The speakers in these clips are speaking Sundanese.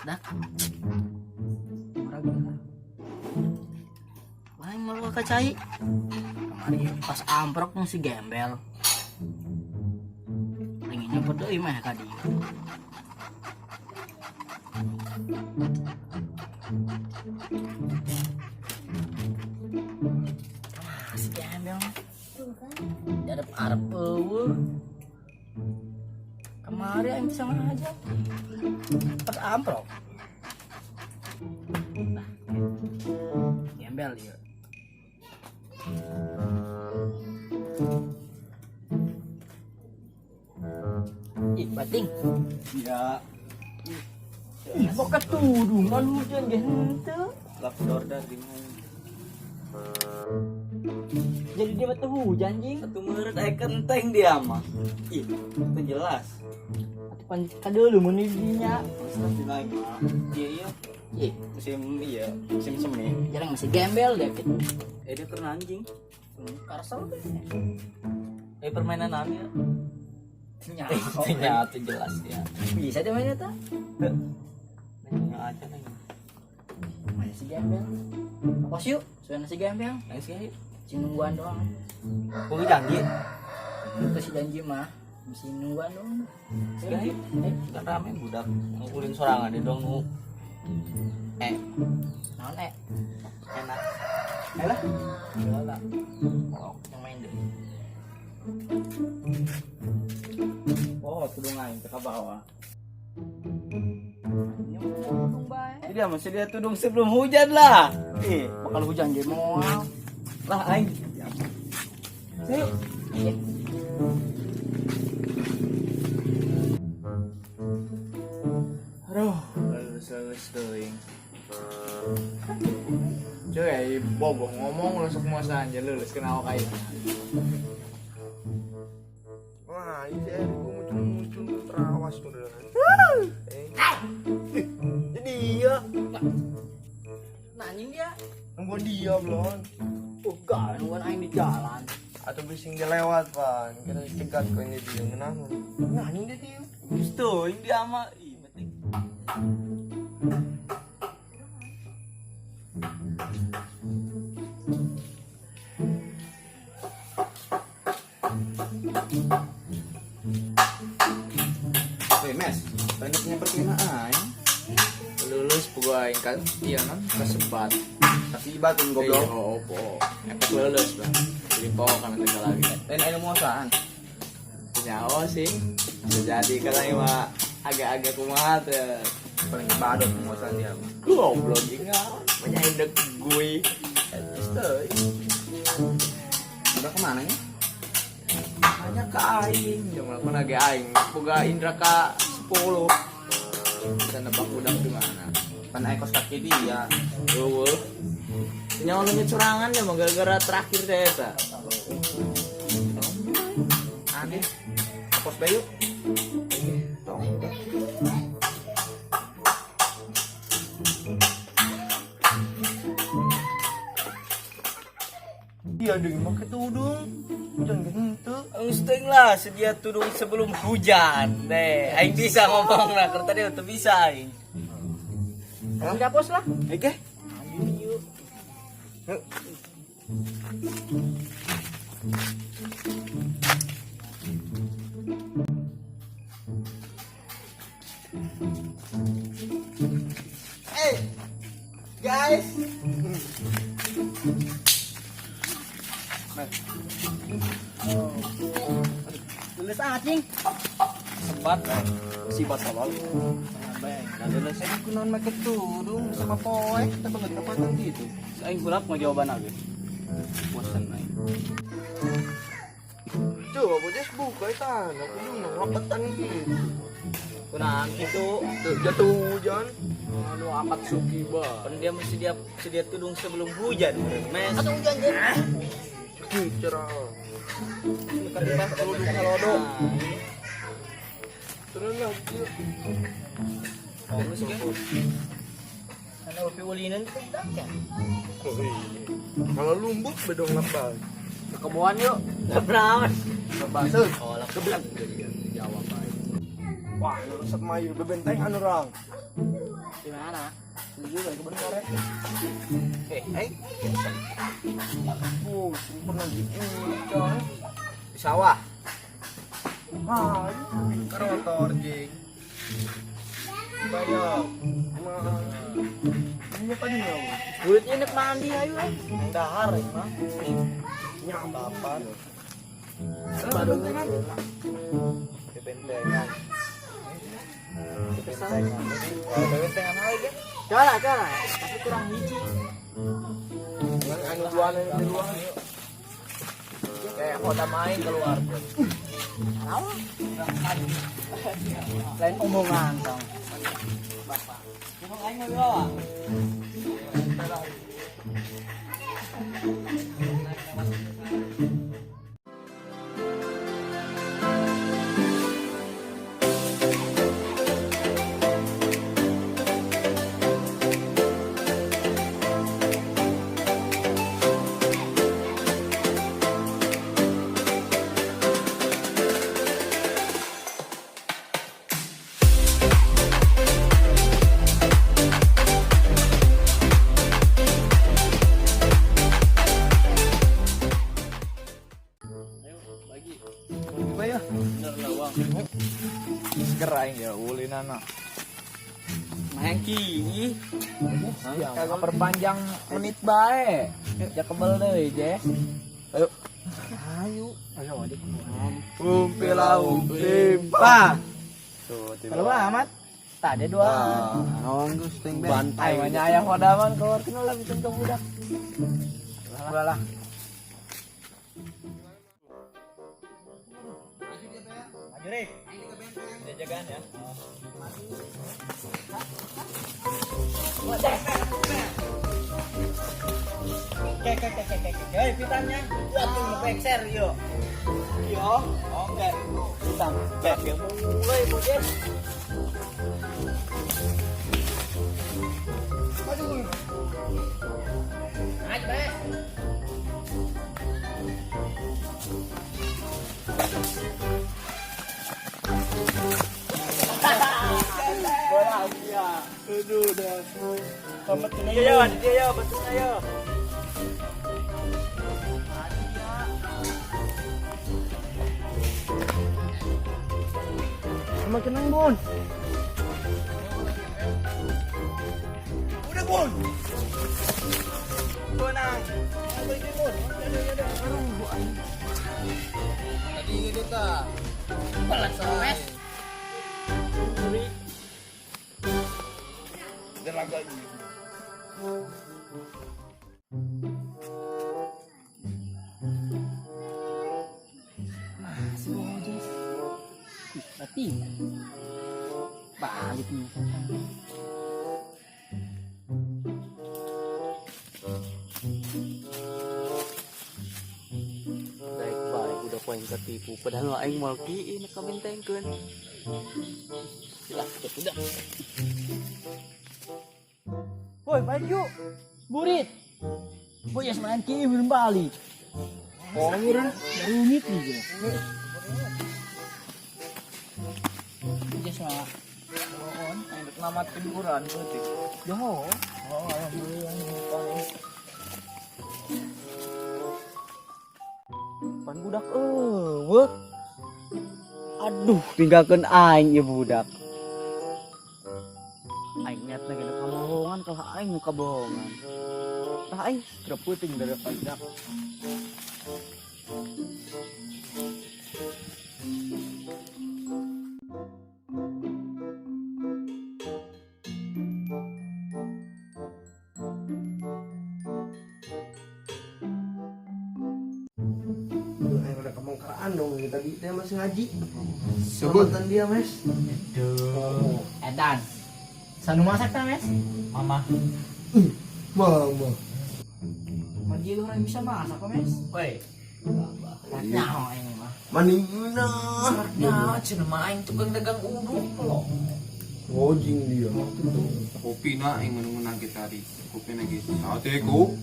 Dak. Murah gila. Wah, malu ka cai. Kamari pas amprok nung si gembel. Ringinnya nyempet deui mah ka dieu. Ah, si gembel. Diadep arep eueuh. Kemari aing sama aja. Pas amprok. Nah, gembel ieu. Ih, bating. Ya, Ih, bokat tudungan hujan ge henteu. Lap order di mana? Jadi dia mah hujan jing. Satu meureut aya kenteng dia mah. Ih, itu jelas. Atuh pan kadeuleu mun di dinya. Terus di lagi. Iya iya, Ih, musim iya, musim semi. Jarang masih gembel deh gitu. Eh, dia keren anjing. Karsel deh. Eh, permainan ya. Nyaho. Ternyata jelas ya. Bisa dia mainnya tuh. Nanya aja nih. Mana si gembel? Pos yuk, sudah nasi gembel. Ayo sih, ayo. Cing nungguan doang. Gua janji. Itu si janji mah. Mesti nungguan doang. Janji. Eh, Kan rame budak ngumpulin sorangan di dong nu. Eh, naon eh? Enak. Ayo lah. Ayo lah. Oh, yang main deh. Oh, tudung aing ke bawah. Ini mau tudung bae. Jadi dia masih dia tudung sebelum hujan lah. Eh, Bakal hujan ge moal. Lah aing. Ayo. Iya. Aduh, lulus-lulus teuing. Cuy, bogoh ngomong lu sok muasaan aja lulus kenal kayak. Wah, ini si Erik muncul-muncul terawas udah. Eh, jadi dia Nah, anjing dia. nungguan dia belum. Oh, enggak, nungguan aing di jalan. Atau bising dia lewat, Pan. Kita cegat kok ini dia ngenang. Nah, ini dia dia. Lulus teuing dia mah. Ih, penting. Weh, Mes, banyak punya perkenaan. Lulus bogo aing ka iya non kasebat. Kasih batun goblok. Iya, opo. Efek lulus, Bang. Jadi poho kan tinggal lagi. Lain aya muasaan. Nyawa sih. Bisa jadi kalau aing mah agak-agak kumaha teh. Paling badut penguasaan dia. Goblok jeung banyak indek gue. Etis teuing. Udah kemana ya? Hanya ke aing, jangan melakukan lagi aing. Boga indra ka 10. Bisa nebak budak di mana? Pan aing kos kaki dia. Eueuh. Nyawa leungit sorangan ya mah gara-gara terakhir teh eta. Aneh. Pos bayu. Tong. Iya, dia pakai tudung. Hujan gitu. Geus teuing lah sedia tudung sebelum hujan deh. Aing bisa ngomong lah, keur tadi teu bisa aing. Enggak pos lah. Oke. Yuk. Eh, guys. Lulus anjing. Sebat eh. Si tolol. Nah, lulus. Eh, kunaon make tudung sama poek, kita banget kapatan gitu. Aing kulap mau jawaban lagi. Bosan aing. Coba bocah buka eta, aku ngelapetan gitu. Kunaon kitu? Tuh, jatuh hujan. Anu Akatsuki ba. Kan dia mesti dia sedia tudung sebelum hujan, mes. Atau hujan jeung. Ih, cerah. Tudung kalodo. Turun lah, dia. Oh, geus ge. Ana upi ulinan kita kan. Oh, iya. Kalau lumbuk bedong lebay. Kekeboan yuk. Naon? Lebay. Oh, lah. Geblek. Jawab aing. Wah, rusak mayu bebenteng anu rang. Gimana? Setuju gak bener ya? Eh, Pusing pernah gitu coy. Di sawah. Ah, Rotor jing. Banyak. Ini tadi nyawa. Kulitnya nek mandi ayo. Ay. Dahar ya mah. Nyampapan. Baru Kebentengan. Kebentengan. Kebentengan lagi. Coba, coba. Tapi kurang hiji. Dengan anu dua anu dua. Kayak kota main keluar. Lain omongan dong. Bapak. Ngomong aing mah bawa. Gimana ya? Bener lah uang. Seger aing ya ulinana. Mangki. Kagak perpanjang menit bae. Ya kebel deui, Jess. Ayo. Ayo. Ayo adik. Umpi lau limpa. Tuh, Kalau amat tadi dua. Nonggus ting Bantai. Banyak ayah kodaman keluar kenal lah bikin ke budak. Udah lah. Maju Rik. Jajagan ya. Oke, oke, oke, oke, oke. Hei, pitannya. Waduh, pekser yo. Yo, oke. Pitan. Oke, mulai bos. Maju, Bes. Bola dia. Aduh, dah. Iya, yo, dia yo, betulnya yo. Sama kenang Bun. Udah, Bun. Tenang. Tadi ini kita. Balas Bes. Masih Bojes. Ih, berarti balik nih. Baik-baik udah poin ketipu padahal aing moal kieu nek kabentengkeun. Lah, udah. Woi, maju. Burit. Bojes main kiri belum balik. Oh, ngirin. Rumit nih gue. Bojes mah. Oh, nama tiduran peutik. Yo. Oh, alhamdulillah ini. Pan budak eueuh. Aduh, tinggalkeun aing ieu budak. Aing niatna ge kabohongan kalah aing nu kabohongan. Tah aing terputing dari pajak. Ayo udah kemongkaraan dong tadi dia masih ngaji. Sebutan dia, Mes. Aduh. Edan. Sanu masak ta, Mes? Mama. Mama. Magi lu orang bisa masak kok, Mes? Woi, Nyaho ini mah. Maningna. Nah, cenah mah aing tukang dagang uduk loh. Ngojing dia. Kopi na aing menungunan kita tadi. Kopi na gitu. Sate ku.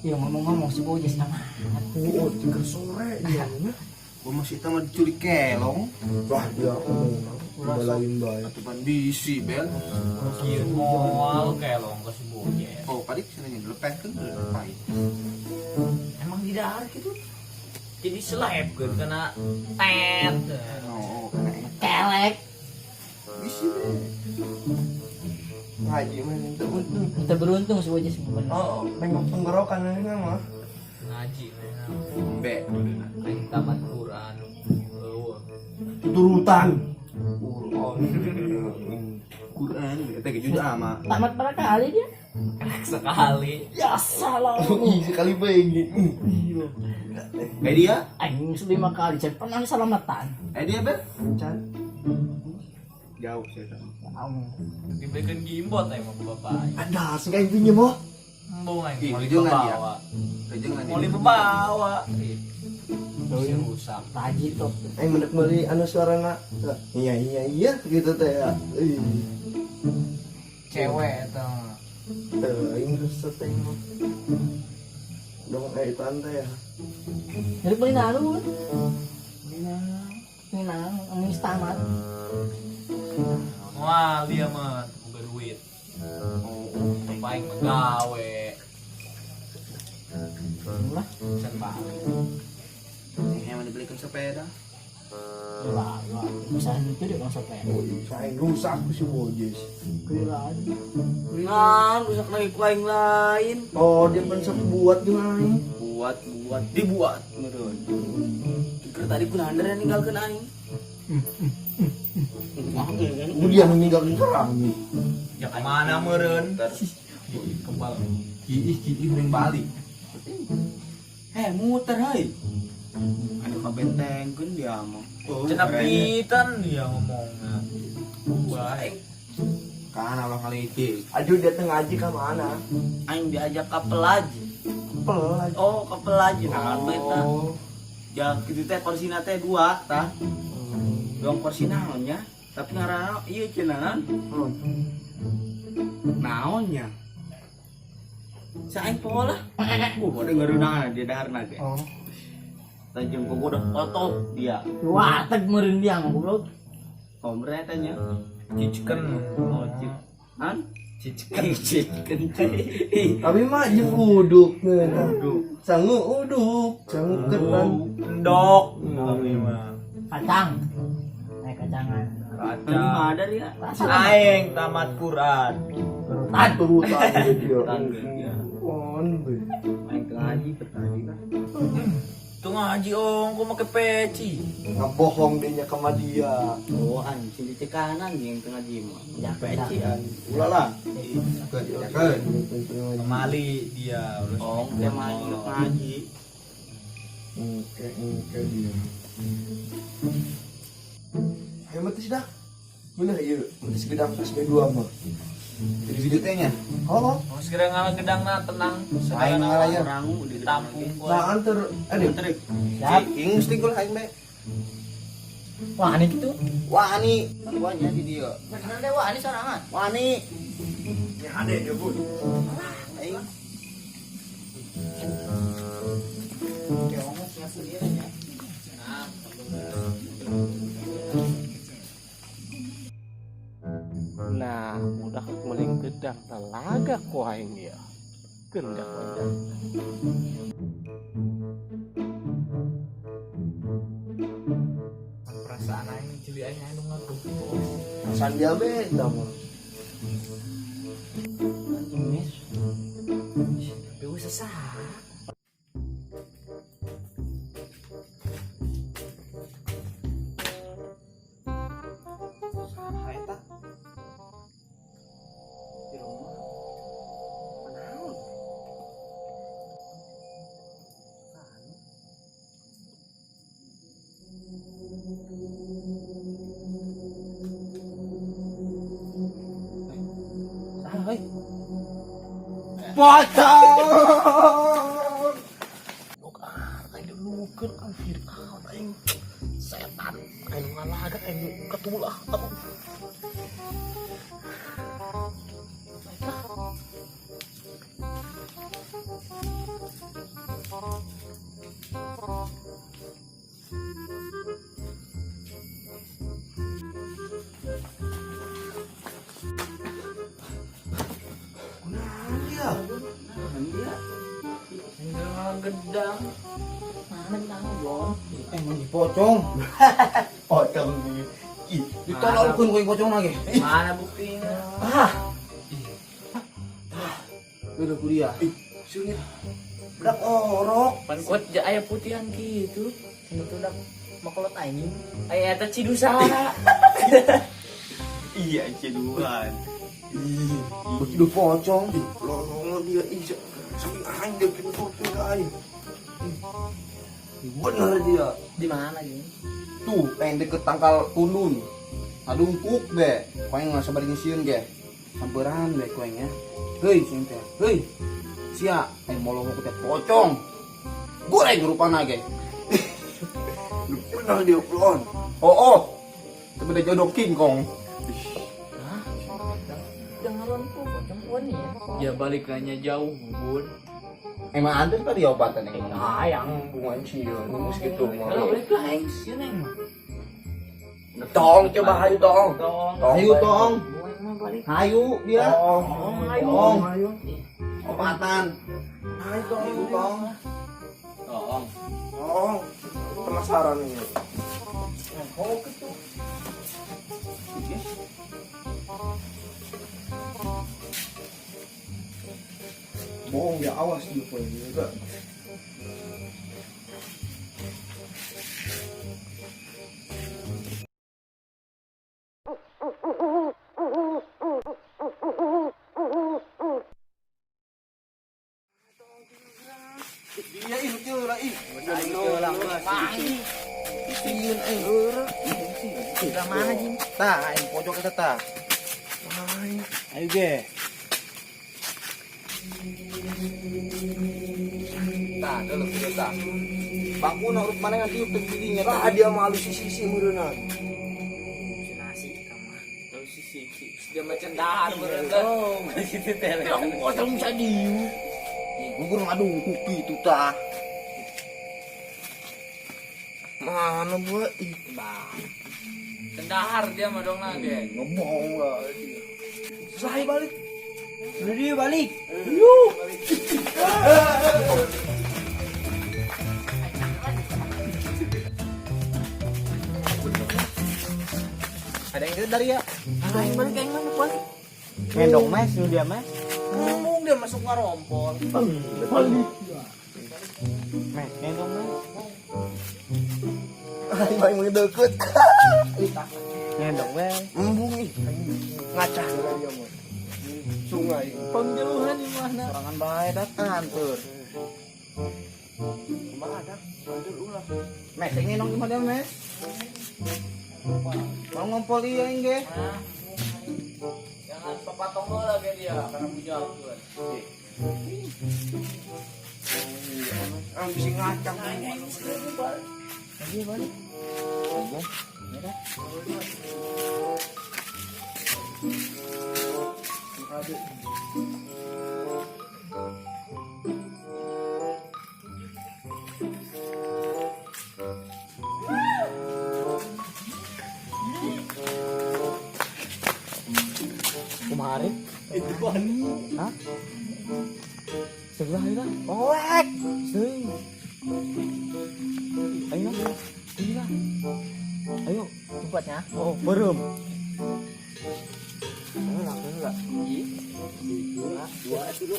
Ya ngomong-ngomong si Bojes sama. Oh, 3 sore dia. Gua masih tambah diculik kelong. Wah, dia ngomong. Balain bae. Atupan bisi bel. Kieu moal kelong ke si Bojes. Oh, padik cenah dilepehkeun pahit. Emang di dahar gitu. Jadi selebkeun kena tet. Oh, kena Kelek. bisi be. Ngaji mah ente untung. Kita beruntung si Bojes bener. Oh, nengok tenggorokan ini mah. Ngaji mana. Be. Aing tamat Quran. Eueuh. Turutan. Quran. Quran eta ge juz ama. Tamat berapa kali dia? Sekali. Ya salah. Ih, sekali bae ini. Kayak dia? Aing 5 kali jadi pernah salamatan. Eh dia be? Can. Jauh sih eta. Diberikan gimbot aing mah bapak aing. Ada sing aing pinjem oh. Embung aing Ih, mau jangan dia. dibawa. Jangan Mau dibawa. Ih, si rusak. Raji tuh. Aing mendek meuli anu suarana. Iya iya iya gitu teh ya. Ih. Cewek eta mah. Teu aing resep teh mah. Dong eta teh ya. Jadi beli naru. Beli naru, amun tamat. Wah, dia mah boga duit. Oh, Bapak aing mah gawe. Lah, Can balik. Yang dibelikan sepeda. lah, lah. Bisa itu dia bang sampai. Oh, aing rusak ku si Bojes. Kira Nah, rusak lagi ku aing lain. Oh, dia pan sok buat jeung aing. Buat buat dibuat meureun. Keur tadi ku nahan yang ninggalkeun aing. Kemudian meninggalkan kerami. Ya kemana meureun? Kebal. Kiih kiih ring Bali. Eh, muter heuy. Anu kabentengkeun dia mah. Cenah pitan dia ngomongnya. Baik. Kan Allah ngalitik. Aduh dia teh ngaji ka mana? Aing diajak ka pelaji. Pelaj. Oh, ke pelaji. Nah, eta. Oh. Ya kitu teh korsina teh dua tah. Dong kursi naon nya? Tapi ngaranna ieu cenah naon? Naon nya? Saing poho lah. Udah ngareunangan dia daharna ge. Oh. Tajeng kok udah otot dia. Wah, teg meureun dia mah goblok. Komre teh nya. Ciceken. Oh, cik. Han? Ciceken. Chicken. Tapi mah jeung uduk. Uduk. Sangu uduk, sangu ketan. Endok. Kami mah. Kacang. Eh kacangan. Kacang. Ada dia. Aing tamat Quran. Turutan. Turutan gitu. Turutan dia. On be. Aing teu ngaji teu ngaji lah. Tuh ngaji ong, kok make peci. Ngabohong dia nya ka dia. Oh, anjing dicekanan jeung teu ngaji mah. Ya, Peci an. Ulah lah. Yakeun. Kemali dia. Oh, dia mah ngaji. Oke, oke dia. Ayo mati dah. Bener ieu, mati gedang pas B2 mah. Jadi video teh nya. Oh, Mau segera ngalah gedang na tenang. Aing ngalah ya. Rangu di Tampung nah anter aduh. Terik. Siap. Ing mesti gol aing be. Wah, aneh gitu. Wani. Wani di dia. Bener deh, wah, ini sorangan. Wani. Ya ada dia, Bu. Aing. Nah, udah meling gedang telaga ku aing dia. Gendak aja. Perasaan aing cili aing anu ngaku. Perasaan dia beda mah. Tapi wis sesah. Saha eta? Di rumah. Naon? Saha heuy? Pocong. Aing dilukeun kan Fir'aun aing setan aing ngalaga aing ketulah. Aduh. Baiklah. dia? Dia. Enggak gedang. Mana tahu, Bon? Emang di pocong. Pocong nih. Ih, ditololkeun ku pocong lagi. Mana buktinya? Ah. Udah ku dia. Ih, sini. Budak orok. Pan kuat ja aya putihan gitu. Sini tuh udah makolot aing. Aya eta Cidusa. Iya, ciduan. Ih, begitu pocong. Ih, lolong dia ih, saking aing dia bikin pocong ke aing. Ih, bener dia. Di mana, Jing? Tuh, pengen deket tangkal tundun. Adungkuk be. Koeng nggak sabar ngisiun ge. Samperan be koeng ya. Hei, sing teh. Hei. Sia, aing molong ku teh pocong. Goreng rupana ge. Bener dia, Blon. Oh, oh. Tapi udah jodoh King Kong. Dengaran tuh pocong gua nih ya. Ya balik nanya jauh, Bun. Emang anter tadi obatan yang Ah, yang Bunga sieun, geus gitu mah. Kalau balik lah aing sieun aing mah. Tong, coba hayu tong. Tong. Hayu tong. gua mah balik. Hayu dia. Tong. Hayu. Tong. Hayu. Obatan. Hayu tong. Hayu tong. Tong. Tong. Penasaran ini. Oh, gitu. Bohong ya, awas dia poin juga. Dia ih lucu lah ih. Sieun aing. Udah mana, Jing? Tah, aing pojok eta tah. Ayo ge. Tah, dulu video tah. Bangkuna urut mana ngan tiup teh didinya Lah tah. dia malu sisi-sisi meureunna. Halusinasi sama. Tahu sisi dia macam dahar beureun. Oh, gitu teh. Yang pocong sadiu. Ih, gugur ngadungkuk kitu tah. Mana buat ih. Cendahar dia mah dong lagi. Ngebohong lah dia. Saya balik. Udah dia balik. Ada yang dari ya? Aing balik, aing mana balik. Ngendong mes, lu dia mes. Ngomong dia masuk ngarompol. Mes, ngendong mes. Aing paling deket. Ngendong mes. Embung ih. Ngacah lah dia mah. Sungai. Penjauhan di mana? Sorangan bae datang antur. Kumaha dah? Lanjut ulah. Mes, aing ngendong di mana mes? Mau ngompol iya aing ge. Jangan papatong lagi dia karena puja tuh. Ah bisa ngacang. Dia balik. Kemarin itu hah? Sebelah itu. Olek. Sing. Ayo. Gila. Ayo, tempatnya. Oh, belum. Enggak, enggak. Dua dulu.